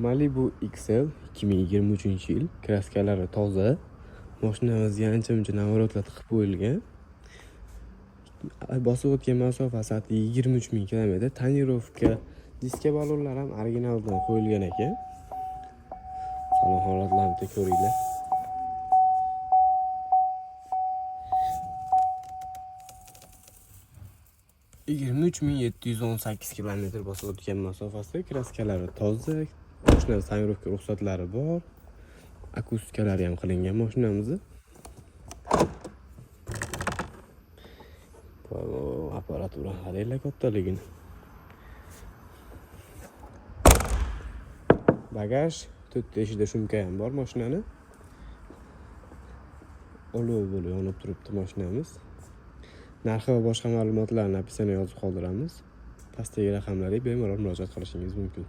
Malibu XL 2023-yil, kraskalari toza. Mashinamizga ancha-muncha navorotlar tiqib qo'yilgan. Bosib o'tgan masofasi 23 ming kilometr. Tonirovka, diska ballonlar ham originaldan qo'yilgan ekan. Salon holatlarini bitta ko'ringlar. 23 718 kilometr bosib o'tgan masofasi, kraskalari toza, mashina tonirovka ruxsatlari bor. Akustikalari ham qilingan mashinamizni. Apparatura qaranglar kattaligini. Bagaj, to'rtta eshikda shumka ham bor mashinani. Olov bo'lib yonib turibdi mashinamiz. Narxi va boshqa ma'lumotlarni описание yozib qoldiramiz. Pastdagi raqamlarga bemalol murojaat qilishingiz mumkin.